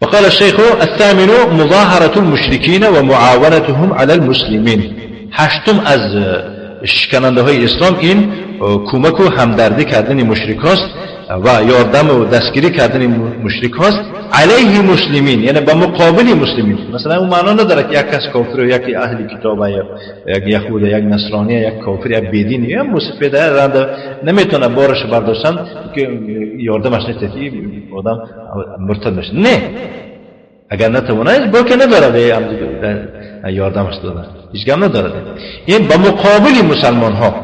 وقال الشيخ: الثامن مظاهرة المشركين ومعاونتهم على المسلمين. هشتم از شکننده های اسلام این کمک و همدردی کردن مشرک هاست و یاردم و دستگیری کردن مشرک هاست علیه مسلمین، یعنی به مقابل مسلمین. مثلا اون معنا نداره که یک کس کافر و یک اهل کتاب، یک یهود، یک نصرانی، یک کافر، یک بیدین یا مسفده رند نمیتونه بارش برداشتن که یاردمش نیست که آدم مرتد میشه. نه، اگر نتونه با که نداره یاردمش دادن، هیچ گم نداره. این به مقابل مسلمان ها،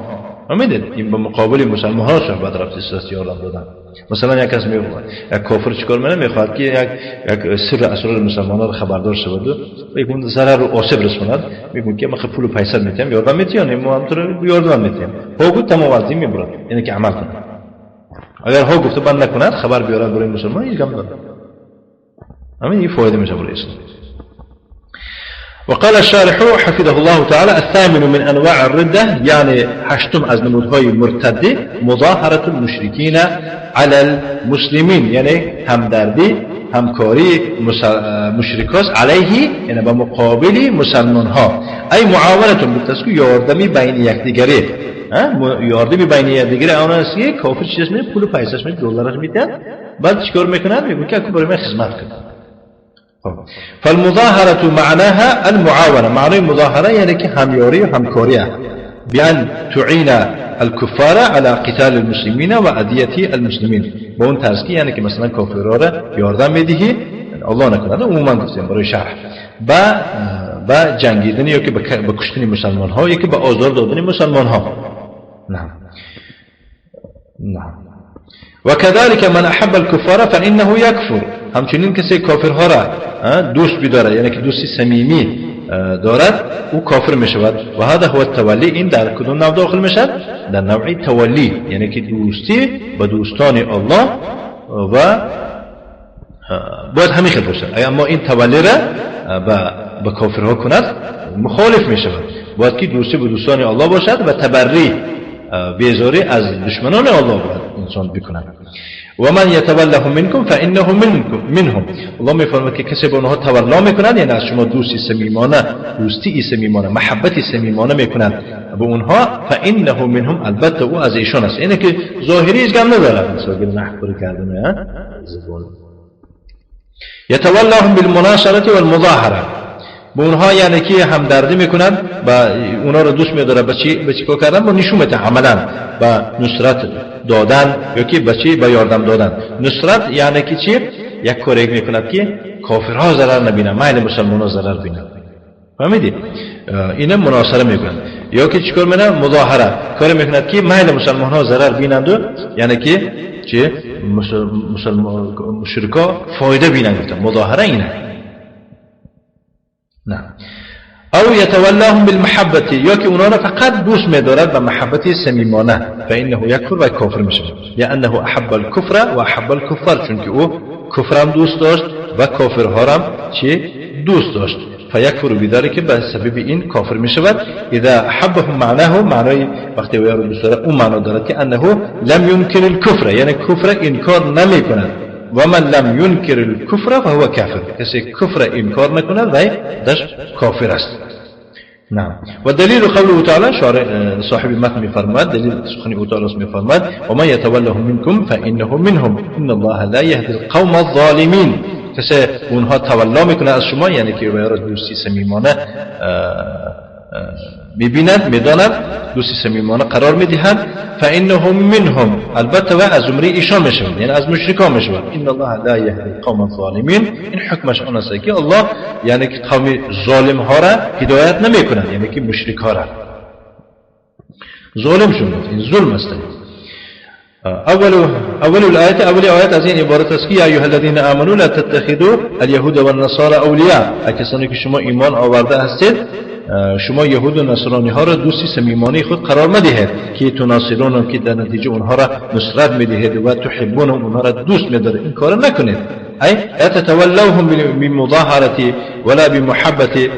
فهمیدید؟ این به مقابل مسلمان ها صحبت رفت است. یاردم دادن، مثلا یک کس میخواد، یک کافر چیکار میکنه؟ میخواد که یک سر اسرار مسلمان ها خبردار شود و یک ضرر و آسیب رسوند. میگه که من پول و پیسه میتیم، یاردم میتیم، ما هم تو یاردم میتیم. ها گفت، تمام از این میبرد، یعنی که عمل کنه. اگر ها گفته بند نکند، خبر بیارد برای مسلمان، هیچ گم نداره. همین این فایده میشه برای اسلام. وقال الشارح حفظه الله تعالى: الثامن من أنواع الردة، يعني هشتم از نمودهای مرتدی، مظاهرة المشركين على المسلمين، یعنی همدردی، همکاری مشرکاست علیه، یعنی به مقابل مسلمان ها، ای معاونتون بالتسکو یاردمی بین یکدیگری، یاردمی بین یکدیگری. آن است که کافر چیز می پول و پیسش می دلارش میدن، بعد چیکار میکنن؟ میگن که برای من خدمت کن. فالمظاهرة معناها المعاونة. معنى المظاهرة يعني که همیاری و همکاریه، بأن تعين الكفار على قتال المسلمين وأذية المسلمين. با اون طرز که یعنی که مثلا کافرها را یاردم میدهی، الله نکنه، عموما گفتیم برای شرح، با جنگیدن یا که به کشتن مسلمان ها یا که به آزار دادن مسلمان ها. نعم نعم. وكذلك من أحب الكفار فإنه يكفر. همچنین کسی کافرها را دوست بداره، یعنی که دوستی صمیمی دارد، او کافر می شود. و هذا هو التولی. این در کدوم نوع داخل می شود؟ در نوع تولی، یعنی که دوستی به دوستان الله و باید همین خیلی باشد. اما این تولی را به کافرها کند، مخالف می شود. باید که دوستی به دوستان الله باشد و تبری، بیزاری از دشمنان الله باید انسان بکند. و من يتولهم منكم فانه منكم منهم. الله میفرماید که کسی به اونها تولا میکند، یعنی از شما دوستی صمیمانه، دوستی صمیمانه، محبت صمیمانه میکند به اونها، فانه منهم، البته او از ایشان است. اینه که ظاهری هیچ گم ندارد، مثلا نحفر کردن زبان. يتولاهم بالمناصرة والمظاهره. به اونها یعنی که همدردی میکنند و اونها رو دوست میداره. به چی؟ به چی کار کردن؟ با نشون میده عملا، به نصرت دادن یا که به چی؟ به یاردم دادن. نصرت یعنی که چی؟ یک کاری میکند که کافرها ضرر نبینن، میل مسلمان ها ضرر بینن. فهمیدی؟ اینه مناصره میکنند. یا که چیکار میکنن؟ مظاهره کار میکند که میل مسلمان ها ضرر بینند، یعنی که چه مسلمان مشرکا فایده بینند. گفتن مظاهره اینه. نه، او يتولاهم بالمحبة، یا که اونا را فقط دوست می‌دارد به محبت صمیمانه، فإنه يكفر، و کافر میشه، لأنه احب الكفر و احب الكفار، چون که او کفرم دوست داشت و کافرها را چی دوست داشت. فيكفر بذلك، به سبب این کافر می شود. اذا احبهم معناه، معنای وقتی او دوست دارد، اون معنا دارد که انه لم ينكر الكفر، یعنی کفر انکار نمی کند. و من لم ينكر الكفر فهو كافر. کسی کفر انکار نکند، وی دش کافر است. نعم. و دلیل قوله تعالی، صاحب متن میفرماد، دلیل سخن او تعالی میفرماد: و من يتولهم منكم فانه منهم ان الله لا يهدي القوم الظالمين. کسی اونها تولا میکنه از شما، یعنی که را دوستی صمیمانه میبیند، میداند، دوستی صمیمانه قرار میدهند، فانهم منهم، البته و از زمره ایشان میشود، یعنی از مشرکان میشود. ان الله لا يهدي القوم الظالمین. این حکمش آن است که الله یعنی که قوم ظالم ها را هدایت نمیکند، یعنی که مشرک ها را ظالم شد، این ظلم است. أول الآية، أول آیت از این عبارت است که یا ایها الذین آمنوا لا تتخذوا اليهود والنصارى اولیاء. کسانی که شما ایمان آورده هستید، شما یهود و نصرانی ها را دوستی صمیمانه خود قرار مدهید که تناصرون، که در نتیجه اونها را نصرت میدهید، و تحبون، اونها را دوست میدارید. این کار نکنید. ای لا تتولوهم بمظاهرة ولا بمحبة،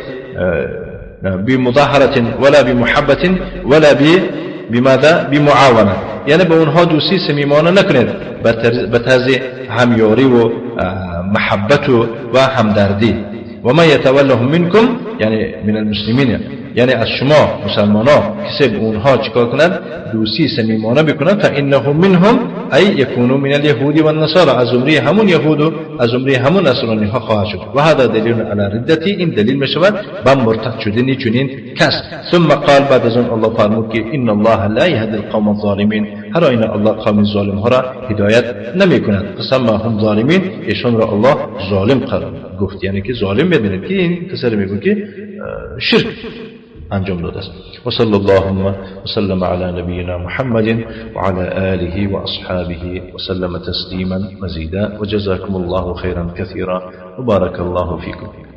بمظاهرة ولا بمحبة ولا ب بماذا؟ بمعاونة، یعنی به اونها دوستی صمیمانه نکنید به طرز همیاری و محبت و همدردی. و من یتولهم منکم یعنی من المسلمین، یعنی از شما مسلمانا کسی به اونها چیکار کند؟ دوستی صمیمانه بکنند. فانه منهم ای یکونوا من اليهود والنصارى، از زمره همون یهود و از زمره همون نصرانی ها خواهد شد. و هذا دلیل علی ردتی، این دلیل میشود بر مرتد شدن چنین کس. ثم قال، بعد از اون الله فرمود که ان الله لا یهدی القوم الظالمین، هر آینه الله قوم ظالم ها را هدایت نمی کند. فسماهم ظالمین، ایشان را الله ظالم قرار گفت، یعنی که ظالم میبینید که این کسی میگه که شرک انجام داده است. و صلی اللهم وسلم على نبینا محمد وعلى آله وأصحابه وسلم تسلیما مزیدا وجزاكم الله خيرا كثيرا وبارك الله فيكم.